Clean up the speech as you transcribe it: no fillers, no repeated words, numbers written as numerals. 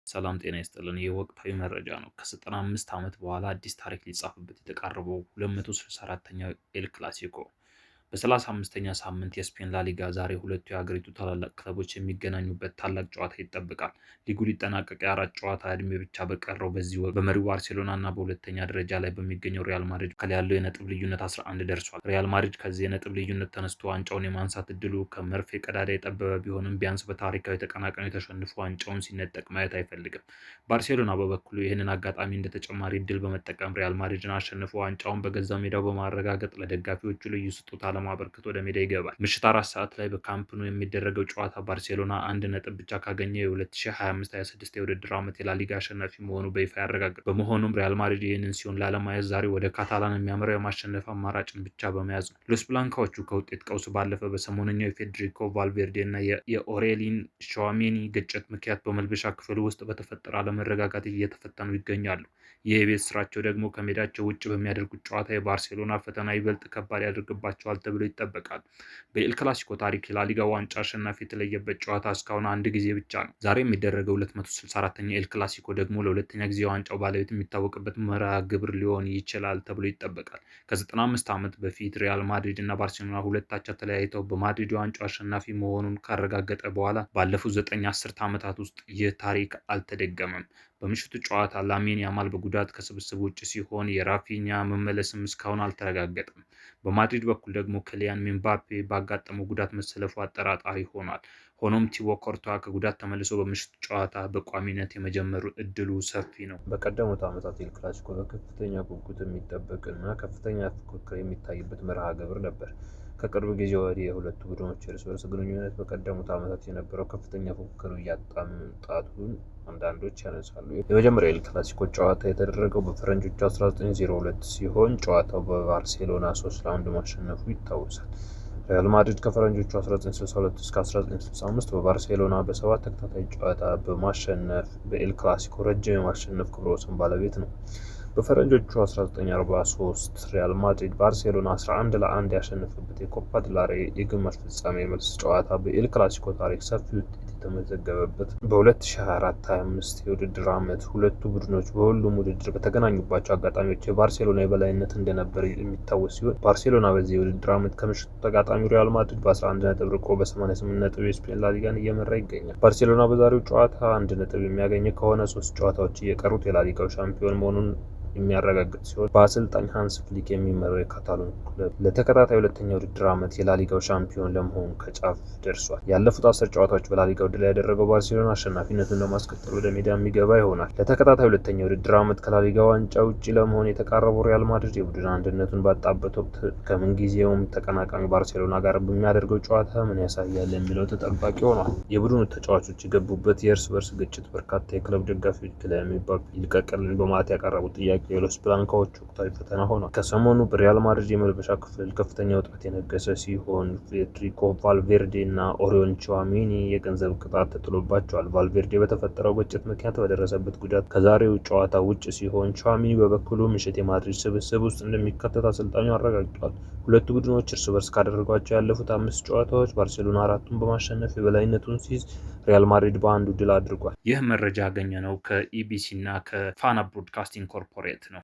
ሰላም ጤና ይስጥልን። ይህ ወቅታዊ መረጃ ነው። ከ95 ዓመት በኋላ አዲስ ታሪክ ሊጻፍበት የተቃረበው 264ኛው ኤል ክላሲኮ። በ35ኛ ሳምንት የስፔን ላሊጋ ዛሬ ሁለቱ የሀገሪቱ ታላላቅ ክለቦች የሚገናኙበት ታላቅ ጨዋታ ይጠበቃል። ሊጉ ሊጠናቀቅ የአራት ጨዋታ ዕድሜ ብቻ በቀረው በዚህ ወቅት በመሪው ባርሴሎና እና በሁለተኛ ደረጃ ላይ በሚገኘው ሪያል ማድሪድ መካከል ያለው የነጥብ ልዩነት 11 ደርሷል። ሪያል ማድሪድ ከዚህ የነጥብ ልዩነት ተነስቶ ዋንጫውን የማንሳት እድሉ ከመርፌ ቀዳዳ የጠበበ ቢሆንም፣ ቢያንስ በታሪካዊ ተቀናቃኙ ተሸንፎ ዋንጫውን ሲነጠቅ ማየት አይፈልግም። ባርሴሎና በበኩሉ ይህንን አጋጣሚ እንደ ተጨማሪ እድል በመጠቀም ሪያል ማድሪድን አሸንፎ ዋንጫውን በገዛ ሜዳው በማረጋገጥ ለደጋፊዎቹ ልዩ ስጦታ ለማበርከት ወደ ሜዳ ይገባል። ምሽት 4 ሰዓት ላይ በካምፕ ኑ የሚደረገው ጨዋታ ባርሴሎና አንድ ነጥብ ብቻ ካገኘ የ2025/26 የውድድር ዓመት የላሊጋ አሸናፊ መሆኑ በይፋ ያረጋግጣል። በመሆኑም ሪያል ማድሪድ ይህንን ሲሆን ላለማየት ዛሬ ወደ ካታላን የሚያመራው የማሸነፍ አማራጭን ብቻ በመያዝ ነው። ሎስ ብላንካዎቹ ከውጤት ቀውስ ባለፈ በሰሞነኛው የፌዴሪኮ ቫልቬርዴ እና የኦሬሊን ቹዋሜኒ ግጭት ምክንያት በመልበሻ ክፍል ውስጥ በተፈጠረ አለመረጋጋት እየተፈተኑ ይገኛሉ። ይህ የቤት ስራቸው ደግሞ ከሜዳቸው ውጭ በሚያደርጉት ጨዋታ የባርሴሎና ፈተና ይበልጥ ከባድ ያደርግባቸዋል ተብሎ ይጠበቃል። በኤል ክላሲኮ ታሪክ የላሊጋ ዋንጫ አሸናፊ የተለየበት ጨዋታ እስካሁን አንድ ጊዜ ብቻ ነው። ዛሬ የሚደረገው 264ኛ ኤል ክላሲኮ ደግሞ ለሁለተኛ ጊዜ የዋንጫው ባለቤት የሚታወቅበት መርሃ ግብር ሊሆን ይችላል ተብሎ ይጠበቃል። ከ95 ዓመት በፊት ሪያል ማድሪድ እና ባርሴሎና ሁለት አቻ ተለያይተው በማድሪድ የዋንጫው አሸናፊ መሆኑን ካረጋገጠ በኋላ ባለፉት 9 አስርት ዓመታት ውስጥ ይህ ታሪክ አልተደገመም። በምሽቱ ጨዋታ ላሚን ያማል በጉዳት ከስብስብ ውጭ ሲሆን፣ የራፊኛ መመለስም እስካሁን አልተረጋገጠም። በማድሪድ በኩል ደግሞ ኪሊያን ምባፔ ባጋጠመው ጉዳት መሰለፉ አጠራጣሪ ሆኗል። ሆኖም ቲቦ ኮርቷ ከጉዳት ተመልሶ በምሽቱ ጨዋታ በቋሚነት የመጀመሩ እድሉ ሰፊ ነው። በቀደሙት ዓመታት ኤል ክላሲኮ በከፍተኛ ጉጉት የሚጠበቅና ከፍተኛ ፉክክር የሚታይበት መርሃ ግብር ነበር። ከቅርብ ጊዜ ወዲህ የሁለቱ ቡድኖች የእርስ በርስ ግንኙነት በቀደሙት ዓመታት የነበረው ከፍተኛ ፉክክር እያጣ መምጣቱን አንዳንዶች ያነሳሉ። የመጀመሪያው ኤል ክላሲኮ ጨዋታ የተደረገው በፈረንጆቹ 1902 ሲሆን፣ ጨዋታው በባርሴሎና 3-1 ማሸነፉ ይታወሳል። ሪያል ማድሪድ ከፈረንጆቹ 1962 እስከ 1965 በባርሴሎና በሰባት ተከታታይ ጨዋታ በማሸነፍ በኤል ክላሲኮ ረጅም የማሸነፍ ክብረ ወሰን ባለቤት ነው። በፈረንጆቹ 1943 ሪያል ማድሪድ ባርሴሎና 11-1 ያሸነፈበት የኮፓ ዴል ሬይ የግማሽ ፍጻሜ መልስ ጨዋታ በኤል ክላሲኮ ታሪክ ሰፊ ውጤት የተመዘገበበት። በ2024/25 የውድድር ዓመት ሁለቱ ቡድኖች በሁሉም ውድድር በተገናኙባቸው አጋጣሚዎች የባርሴሎና የበላይነት እንደነበር የሚታወስ ሲሆን፣ ባርሴሎና በዚህ የውድድር ዓመት ከምሽቱ ተጋጣሚው ሪያል ማድሪድ በ11 ነጥብ ርቆ በ88 ነጥብ የስፔን ላሊጋን እየመራ ይገኛል። ባርሴሎና በዛሬው ጨዋታ አንድ ነጥብ የሚያገኝ ከሆነ ሶስት ጨዋታዎች እየቀሩት የላሊጋው ሻምፒዮን መሆኑን የሚያረጋግጥ ሲሆን፣ በአሰልጣኝ ሃንስ ፍሊክ የሚመራው የካታሎን ክለብ ለተከታታይ ሁለተኛ ውድድር ዓመት የላሊጋው ሻምፒዮን ለመሆን ከጫፍ ደርሷል። ያለፉት 10 ጨዋታዎች በላሊጋው ድል ያደረገው ባርሴሎና አሸናፊነቱን ለማስቀጠል ወደ ሜዳ የሚገባ ይሆናል። ለተከታታይ ሁለተኛ ውድድር ዓመት ከላሊጋ ዋንጫ ውጪ ለመሆን የተቃረበው ሪያል ማድሪድ የቡድን አንድነቱን ባጣበት ወቅት ከምንጊዜውም ተቀናቃኙ ባርሴሎና ጋር በሚያደርገው ጨዋታ ምን ያሳያል የሚለው ተጠባቂ ሆኗል። የቡድኑ ተጫዋቾች የገቡበት የእርስ በርስ ግጭት በርካታ የክለብ ደጋፊዎች ኪሊያን ምባፔ ይልቀቅልን በማለት ያቀረቡት ጥያቄ የሎስ ብላንካዎቹ ወቅታዊ ፈተና ሆኗል። ከሰሞኑ በሪያል ማድሪድ የመልበሻ ክፍል ከፍተኛ ውጥረት የነገሰ ሲሆን፣ ፌዴሪኮ ቫልቬርዴ እና ኦሬሊን ቹዋሜኒ የገንዘብ ቅጣት ተጥሎባቸዋል። ቫልቬርዴ በተፈጠረው ግጭት ምክንያት በደረሰበት ጉዳት ከዛሬው ጨዋታ ውጭ ሲሆን፣ ቹዋሜኒ በበኩሉ ምሽት የማድሪድ ስብስብ ውስጥ እንደሚካተት አሰልጣኙ አረጋግጧል። ሁለቱ ቡድኖች እርስ በርስ ካደረጓቸው ያለፉት አምስት ጨዋታዎች ባርሴሎና አራቱን በማሸነፍ የበላይነቱን ሲይዝ፣ ሪያል ማድሪድ በአንዱ ድል አድርጓል። ይህ መረጃ ያገኘነው ከኢቢሲ እና ከፋና ብሮድካስቲንግ ኮርፖሬት ነው።